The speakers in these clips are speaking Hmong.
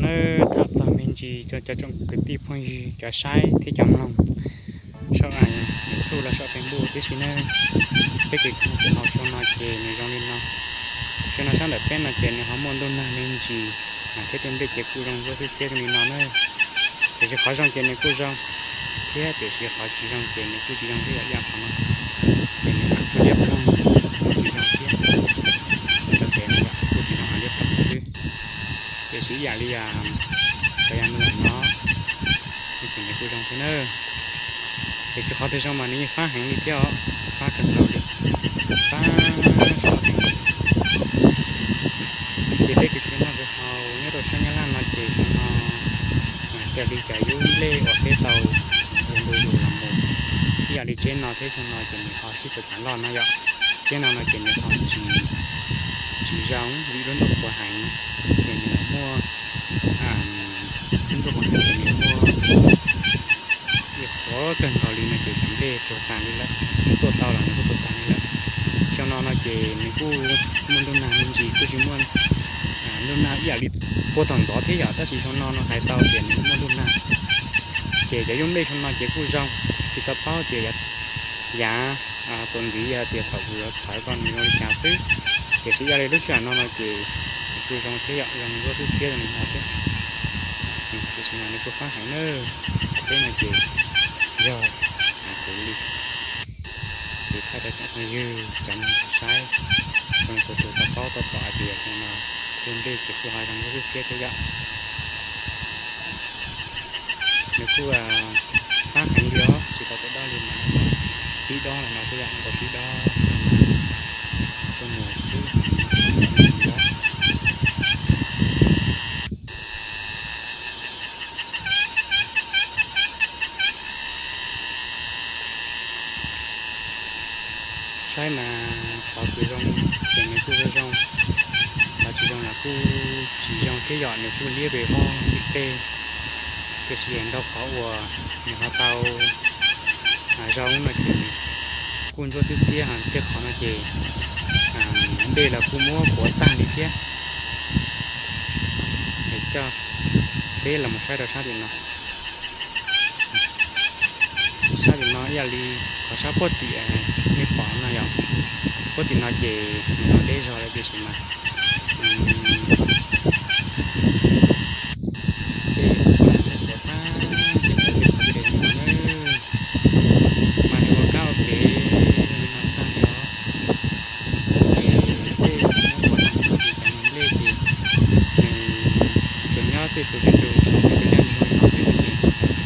Nawb, thov txog me ntsis rau cov tsoom kwv tij phooj ywg cov saib thiab cov mloog saum YouTube los saum Facebook tib si nawb. Peb kev kawm ntawv hauv xyoo no ces nws zoo li no. Xyoo no sab ntawm peb no ces nws ho muaj ntuj nag me ntsis thiab tej nplej ces kuj zoo ntsuab xwb thiab zoo li no nawb. Tiam sis qhov zoo ces nws kuj zoo thiab, tiam sis qhov tsis zoo ces nws kuj tsis zoo thiab yom, ib yam qhov no ces nws kuj liab ploog tsis zoo thiab. Txoj kev no yom kuj tsis zoo, liab ploog xwb. Tiam sis ib yam li yam, cov yam nws lam no, nws tseem nws kuj zoo thiab nawb. Tiam sis qhov twg zoo mas nws yeej fab heev li thiab os, fab kawg nkaus li, fab heev. Ces peb kev kawm ntawv hauv nyob rau sab Nyab Laj no ces xyoo no raws li cov yub nplej uas peb tau ua ntu zus los mus, ib yam li tsheb no thiab xyoo no ces nws ho sib txawv txav loj no yom. Tsheb no no ces nws ho tsis, tsis zoo vim lub ntuj qhuav heev, ces nws muaj lub ntuj qhuav heev ces nws muaj ib qhuav kawg nkaus li no ces cov nplej tuag tas li lawm, tuaj tau los nws kuj tuag tas li lawm. Xyoo no no ces nws kuj muaj ntuj nag me ntsis, kuj tsis muaj ntuj nag ib yam li puag thaum ntxov thiab yom, tab sis xyoo no no hais tau tias nws muaj ntuj nag. Ces cov yub nplej xyoo no ces kuj zoo, tsis tau paub tias yav, yav tom ntxiv yog tias thaum kuv yuav txhawv ko nws zoo li cas xwb. Tiam sis ib yam li lub sij hawm no no ces nws kuj zoo thiab yom, zoo ntsuab xwb thiab zoo li no thiab. Tiam sis mas nws kuj fab heev nawb. Qhov peb no ces yog kuv li, ces thaij rau cov phooj ywg cov saib, txhua tus tau paub tau pom hais tias xyoo no tej nplej ces kuj ho zoo ntsuab xwb thiab thiab yom. Nws kuj fab heev li os, tsis tau tau dob li mas pib dob lawm no thiab yom, nkaus pib dob tuaj mus xwb. Saib mas qhov tsis zoo ces nws kuj zoo zoo, qhov tsis zoo los kuj tsis zoo thiab yom, nws kuj liab pes vog ib teg. Tiam sis ntau qhov uas nws ho tau zoo no ces nws kuj ntsuab xwb xiab, tej qhov no ces nplej los kuj muab kuav tag li thiab. Es coj peb los mus saib rau sab tim no. Sab tim no ib yam li qhov sab puag tim nej pom no yom, puag tim no ces nws ho deb zog lawm tiam sis mas tej qhov no kuav tag, ces nws tej qhov twg deb no na, mas nws ua kab ua kev li no tag li os. Ces tej muab kuav tag no ces cov nplej ces nws tsuas nyob tej tus tej tus, tej tus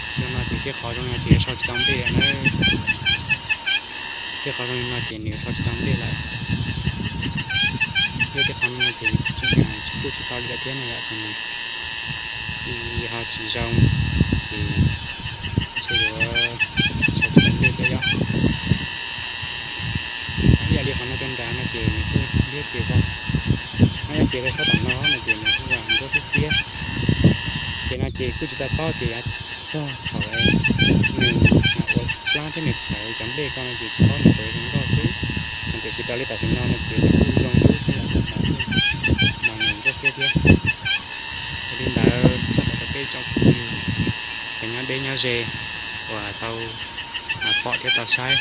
nyab zoo li no xwb no ces, zoo no ces tej qhov zoo no ces sau tsis tau nplej lawm na. Tej qhov zoo li no ces nws sau tsis tau nplej lawm. Thiab tej qhov no no ces tsis kuj tsis tau li lawm thiab no yom, ces nws ho tsis zoo, ces ntshe yuav sau tsis tau nplej thiab yom. Ib yam li qhov no rau nrad no ces nws kuj liab ces zog, ib yam ces rau sab tom no no ces nws kuj ntsuab xwb xiab. Ces no ces kuj tsis tau paub tias yav tag thaum nws ua plab thiab nws txhawv cov nplej ko no ces tsis paub nws txawv zoo nkauj xwb. Tiam sis raws li tam sim no no ces nws kuj zoo lub thiab yom, mas nws ntsuab xwb thiab. Yog li ntawd tshaj tawm rau peb tsoom phooj ywg cov nyob deb nyob ze uas tau pom thiab tau saib,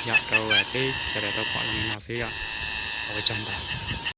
yog rau peb sawv daws tau pom zoo li no xwb yom. Ua tsaug ntau.